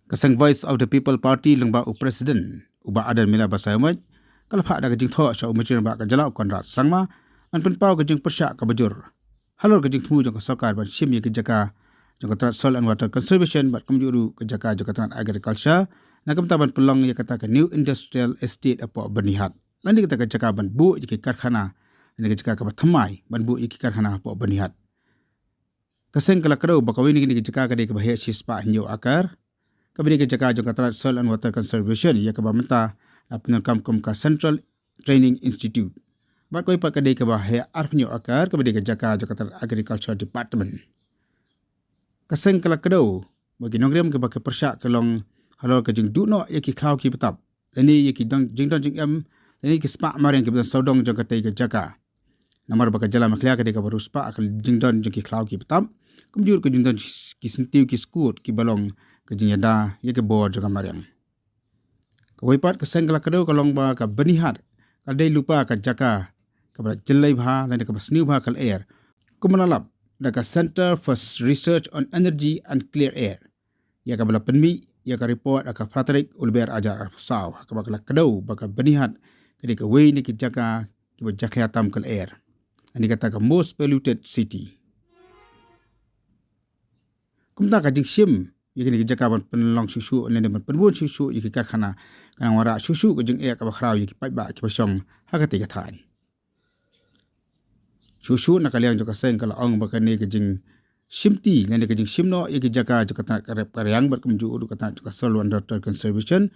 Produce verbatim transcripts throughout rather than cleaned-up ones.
Ka seng Voice of the People Party lyngba u President u Bah Ardent Miller Basaiawmoit ka la phah da ka jingthoh sha u Myntri Rangbah ka jylla u Conrad Sangma ban pynpaw ka jingpyrshah kaba jur halor ka jingthmu jong ka sorkar ban shim ïa ka jaka jong ka tnat Soil and Water Conservation bad kumjuh ruh ka jaka jong ka tnat Agriculture na ka bynta ban pynlong ïa kata ka New Industrial Estate hapoh Byrnihat. Lane kata ka jaka ban buh ïa ki karkhana, lane ka jaka kaba thymmai ban buh ïa ki karkhana hapoh Byrnihat. Ka seng ka la kdew ba kawei na kine ki jaka ka dei kaba heh shispah hynñiew akar, kaba dei ka jaka jong ka tnat Soil and Water Conservation ïa kaba mynta la pyndonkam kum ka Central Training Institute. Bad kawei pat ka dei kaba heh arphew hynñiew akar, kaba dei ka jaka jong ka tnat Agriculture Department. Ka seng ka la kdew ba ki nongrim kiba ki pyrshah ka long halor ka jingduh noh ïa ki khlaw ki btap, lane ïa ki dang jingdon jingem, lane ki spah mariang kiba don sawdong jong katei ka jaka. Namar ba ka jylla Meghalaya ka dei kaba riewspah ha ka jingdon jong ki khlaw ki btap, kumjuh ka jingdon ki syntiew ki skud kiba long ka jingïada ïa ki bor jong ka mariang. Kawei pat ka seng ka la kdew ka long ba ka Byrnihat ka dei lypa ka jaka kaba la jyllei bha lane kaba sniew bha ka lyer, kumba la lap da ka Center for Research on Energy and Clean Air ïa kaba la pynmih ïa ka report ha ka phra tarik u Lber ar hajar arphew saw, ha kaba ka la kdew ba ka Byrnihat ka dei kawei na ki jaka kiba jakhlia tam ka lyer, lane kata ka most polluted city. Kumta ka jingshim ïa kine ki jaka ban pynlong shuh shuh lane ban pynbun shuh shuh ïa ki karkhana ka nang wanrah shuh shuh ka jingeh kaba khraw ïa ki paidbah kiba shong ha katei ka thaiñ. Shuh shuh na ka liang jong ka seng ka la ong ba kane ka jingshimti lane ka jingshim noh ïa ki jaka jong ka tnat ka rep ka riang bad kumjuh ruh ka tnat jong ka Soil and Water Conservation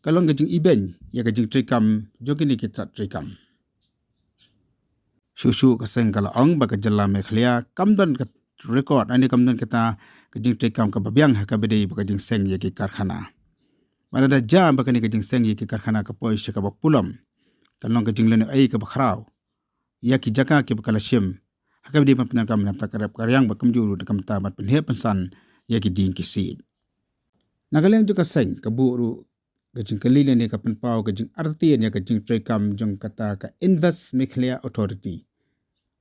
ka long ka jingibeiñ ïa ka jingtreikam jong kine ki tnat treikam. Shuh shuh ka seng ka la ong ba ka jylla Meghalaya kam don ka record, lane kam don kata ka jingtreikam kaba biang ha kaba dei ba ka jingseng ïa ki karkhana. Bad lada jia ba kane ka jingseng ïa ki karkhana ka poi sha kaba pulom, kan long ka jinglehnohei kaba khraw ïa ki jaka kiba ka la shim ha kaba dei ban pyndonkam na ka bynta ka rep ka riang bad kumjuh ruh na ka bynta ban pynheh pynsan ïa ki dieng ki siej. Na ka liang jong ka seng ka buh ruh ka jingkylli lane ka pynpaw ka jingartatien ïa ka jingtreikam jong kata ka Invest Meghalaya Authority.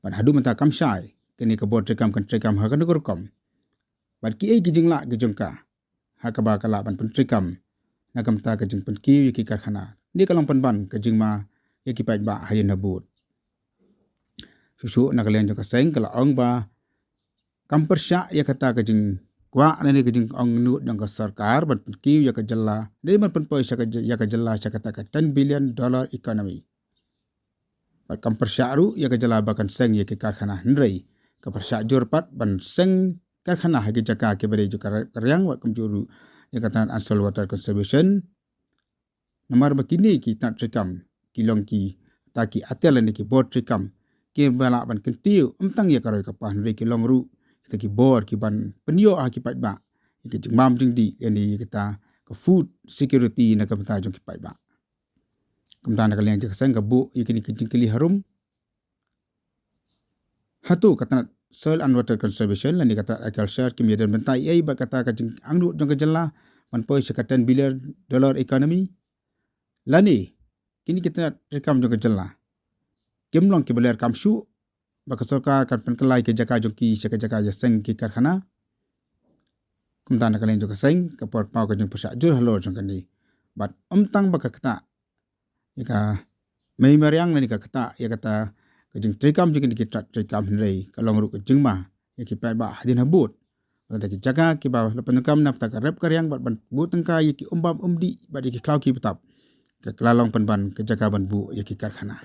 Bad haduh mynta kam shai kane ka bor treikam kan treikam ha kano ka rukom, bad kiei ki jinglah ki jong ka ha kaba ka lah ban pyntreikam na ka bynta ka jingpynkiew ïa ki karkhana. Kane ka long pynban ka jingma ïa ki paidbah hadien habud. Shuh shuh na ka liang jong ka seng ka la ong ba kam pyrshah ïa kata ka jingkwah lane ka jingong nud jong ka sorkar ban pynkiew ïa ka jylla, lane ban pynpoi sha ka j-, ïa ka jylla sha kata ka ten billion dollar economy. Bad kam pyrshah ruh ïa ka jylla ba kan seng ïa ki karkhana, hynrei ka pyrshah jur pat ban seng karkhana ha ki jaka kiba dei jong ka rep ka riang bad kumjuh ruh ïa ka tnat Soil Water Conservation. Namar ba kine ki tnat treikam ki long kita ki atel lane ki bor treikam kiba lah ban kyntiew ym tang ïa ka roi ka par, hynrei ki long ruh kita ki bor kiban pynïoh ha ki paidbah ïa ka jingbam jingdih lane ïa kita ka food security na ka bynta jong ki paidbah. Kumta na ka liang jong ka seng ka buh ïa kine ki jingkylli harum. Hato ka tnat Soil and Water Conservation lane ka tnat Agriculture kim ïadon bynta ei ei bad kata ka jingangnud jong ka jylla ban poi sha ka ten billion dollar economy? Lane kine ki tnat treikam jong ka jylla kim long kiba leh kam shuh ba ka sorkar kan pynkylla ïa ka jaka jong ki sha ka jaka ïaseng ki karkhana? Kumta na ka liang jong ka seng ka por paw ka jingpyrshah jur halor jong kane. Bad ym tang ba ka ktah ïa ka mei mariang lane ka ktah ïa kata ka jingtreikam jong kine ki tnat treikam, hynrei ka long ruh ka jingma ïa ki paidbah hadien habud. Bad da ki jaka kiba la pyndonkam na ka bynta ka rep ka riang bad ban buh tyngka ïa ki um bam um dih bad ïa ki khlaw ki btap, ka la long pynban ka jaka ban buh ïa ki karkhana.